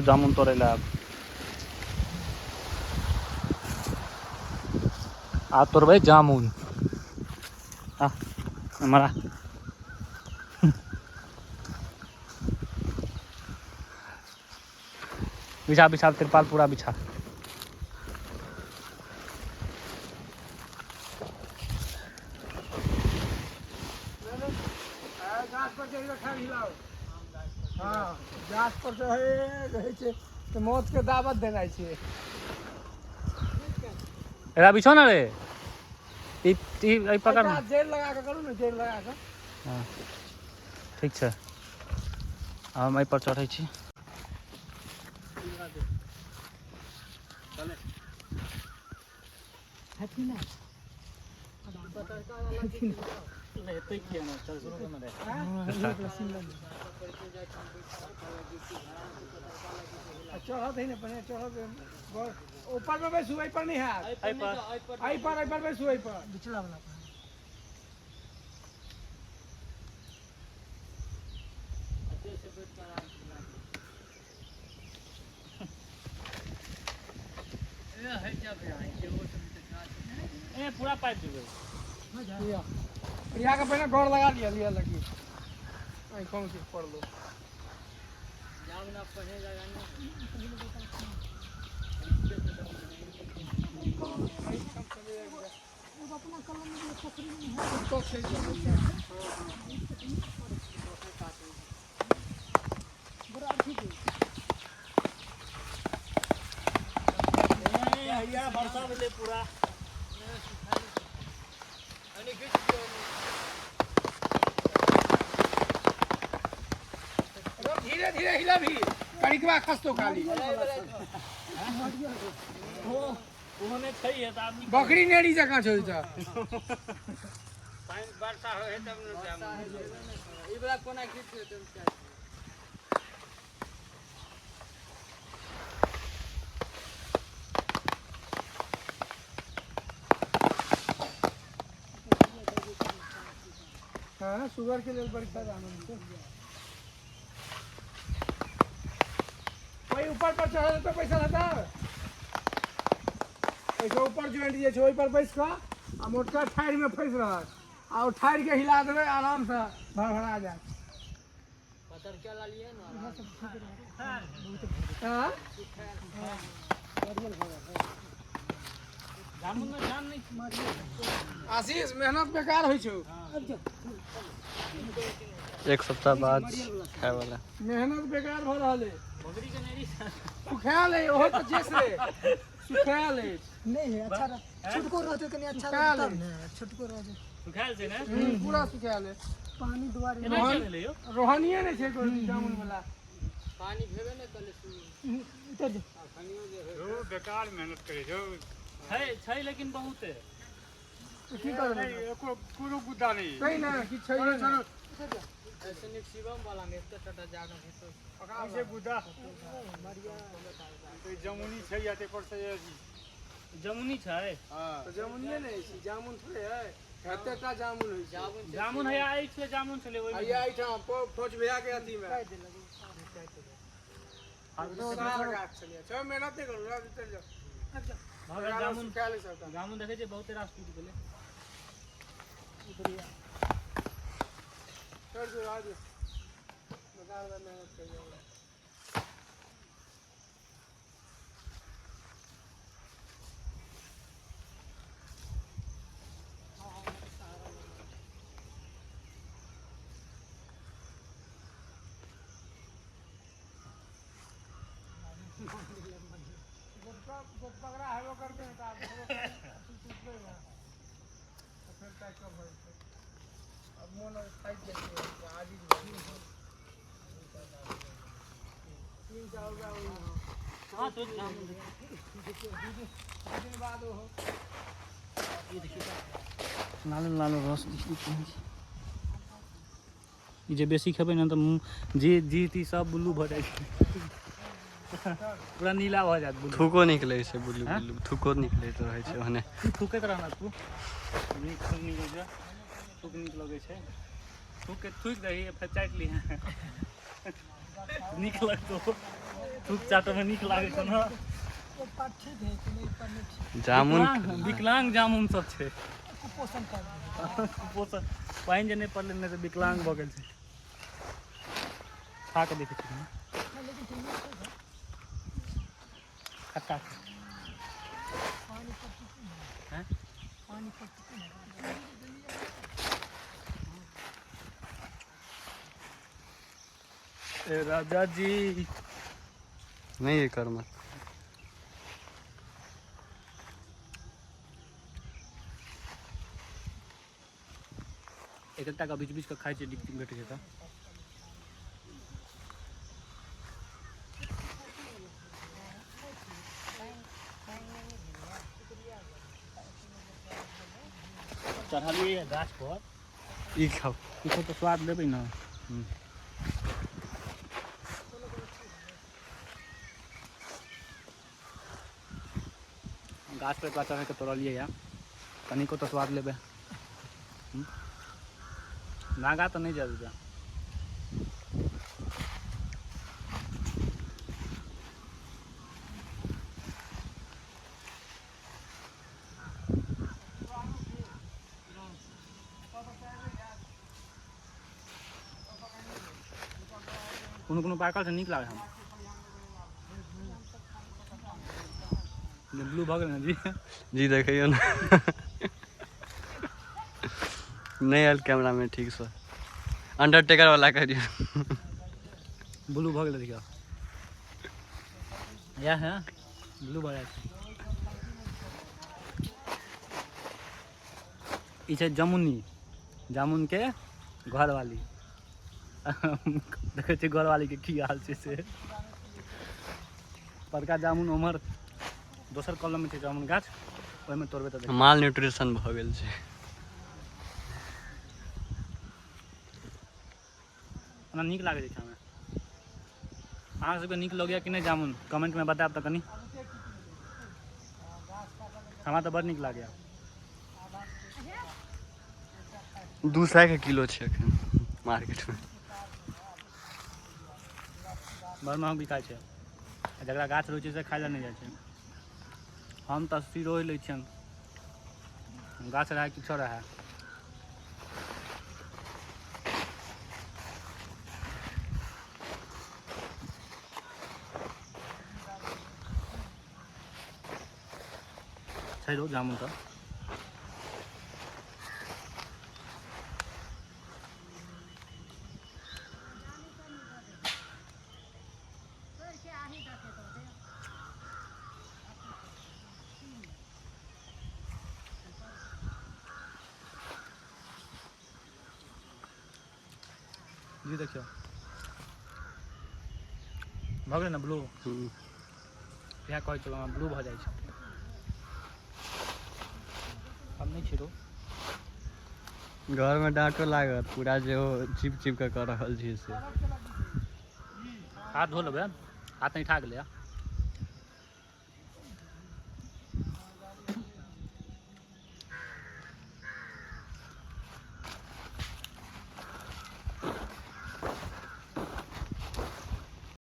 जामुन तोड़ै लए आब। आब तोड़बै जामुन। आ हमरा बिछा बिछा तिरपाल पूरा बिछा। गाछ पर चढ़ि कऽ ठाढ़ हिलाउ। हँ, गाछ पर चढ़े रहै छै तऽ मौतके दावत देनाइ छै। एकरा बिछो ना रे, ई ई एहि पकड़ ना। जड़ि लगा कऽ करू ने, जड़ि लगा कऽ। हँ ठीक छै, हम एहि पर चढ़ै छी। चढ़त है ने, पहिने चढ़त। ऊपर में बैसू, एहि पर नहि हैत। एहि पर, एहि पर, एहि पर बैसू, एहि पर बिचला वाला पर। ए पूरा पाइप देबै। लिअ, यहाँ के पहिने गौर लगा लिअ। लिअ लगी कौन चीज पड़लो। वर्षा भेलै पूरा। धीरे धीरे हिला भी, कणिकवा खसतो खाली। ओहने छै तऽ आदमी बकरी नेड़ी जकाँ छौ तऽ। पानि वर्षा होइ है तब ने जामुन। ई वला कोना खींच देतै? हाँ, शुगर के लेल बड़ी फायदामंद छै। ओहि ऊपर पर चढ़ल तऽ पैसा हेतै। ओहिसँ ऊपर ज्वाइंट जे छै, ओहि पर बैस कऽ आ मोटका ठाढ़िमे फँसि रहत आ ओ ठाढ़िके हिला देबै, आरामसँ भरभरा जायत। हाँ? जामुन में जान नहीं। आशीष, मेहनत बेकार होइ छौ। एक सप्ताह बाद खाय वाला। मेहनत बेकार भऽ रहल है। बकरी के नेरी। सुखायल है, ओहो तऽ जे से सुखायल अछि। नहीं है, अच्छा रह, छोटको रहते कनी अच्छा सुखायल रहते तब है। ने छोटको रहते। सुखायल छै ने? पूरा सुखायल है। पानी दुआरे। केना रोहन- भेलै यौ? रोहनिये नहि छै कोइ जामुन वाला। उतर जा। बेकार मेहनत करै छौ। छै छै, लेकिन बहुते। तऽ की करबै? एको कोनो गुद्दा नहि। सही ने कि छै ने? से गुद्दा जमुनी छै या ताहि पर से। जमुनी छै। हँ। तऽ जामुनिये नहि छै, जामुन थोड़े है। कतेटा जामुन होइ छै? जामुन है, आइ छलै जामुन छलै ओहिमे। आइया एहिठाम फोच भैया के अथी मे सारा गाछ छलैए। छौ, मेहनत नहि करू, राज चलि जाउ। भऽ गेल जामुन। सुखायल है सबटा। जामुन देखै छियै, बहुते रास टूटि गेलै। छोड़ दू, राज बेकार में मेहनत कर जाओ। गोट पकड़ा हेबो करतै ने तऽ आब हेबो टूटबै ने तऽ फेर पैकअप भऽ जेतै। आब मोन थाकि जाइ छै, आजिज भऽ जाइ छै। तीन चारि रुपया ओहिमे। कहाँ छौ जामुन? 2 दिन बाद ओहो। लाल लाल रस दिख। ई जे बेसी खेबै ने तऽ मुँह जी जी ती सब ब्लू भऽ जाइ छै, पूरा नीला भऽ जायत ब्लू। थूको निकलै छै बुल्लू। हँ? बुल्लू थूको निकलैत रहै छै ओहने। तू थूकैत रहना तू। नीक थूक निकलै छै, थूक नीक लगै छै। थूक के थूकि दही, फेर चाटि लिहे। नीक लगतौ, थूक चाटऽ मे नीक लागै छौ ने। एक पार्ट ठीक है कि नहीं, एक पार्ट नहीं ठीक। जामुन। विकलांग जामुन सब छै। कुपोषण कर। कुपोषण, पानि जे नहि पड़लै ने, तऽ विकलांग भऽ गेल छै। खा कऽ देखै छी। लेकिन ठीक है। खट्टा छै। पानी पट्टी। हैं? पानी पट्टी। ए राजा जी। नहीं, ये कर मत। एक एकटा के बीच बीच के खाइ छियै, डिक्टी भेटै छै तऽ। चढ़लियै गाछ पर। ई खाओ। किछो तऽ स्वाद लेबै ने। गाछ पर एकरा चढ़ि कऽ तोड़लियै यऽ, कनिको तऽ स्वाद लेबै। नागा तऽ नहि जाय देबै। कोनो कोनो पाकल छै, नीक लागै हम ब्लू भऽ गेल ने जी। जी, देखियौ ने, नहि आयल कैमरा में ठीक से। अंडरटेकर वाला करियौ। ब्लू भऽ गेलै, देखियौ, इएह है, ब्लू भऽ जाइ छै। ई छै जमुनी, जामुनके घरवाली। देखै छियै घरवालीके की हाल छै से। बड़का जामुन उम्हर दोसर कलममे छै, जामुन गाछ ओहिमे तोड़बै तऽ देखबै। माल न्यूट्रिशन भऽ गेल छै। ओना नीक लागै छै खायमे। अहाँ सबके नीक लगैया कि नहि जामुन, कमेंटमे बतायब तऽ कनि। हमरा तऽ बड़ नीक लागैया। 200 के किलो छै एखन मार्केटमे। बड़ महग बिकाइ छै आ जकरा गाछ रहै छै से खाइ लए नहि जाइ छै। हम तऽ 80 रोहि लै छियनि, गाछ रहै किछो रहै। छै रौ जामुन तऽ। जी देखियौ, भऽ गेलै ने ब्लू? इएह कहै छलहुँ, ब्लू भऽ जाइ छै। हम नहि छिरो। घरमे डाँटो लागत पूरा, जे ओ चिप चिप के कऽ रहल छी से। हाथ धो लेबै, हाथ ऐंठा गेलै।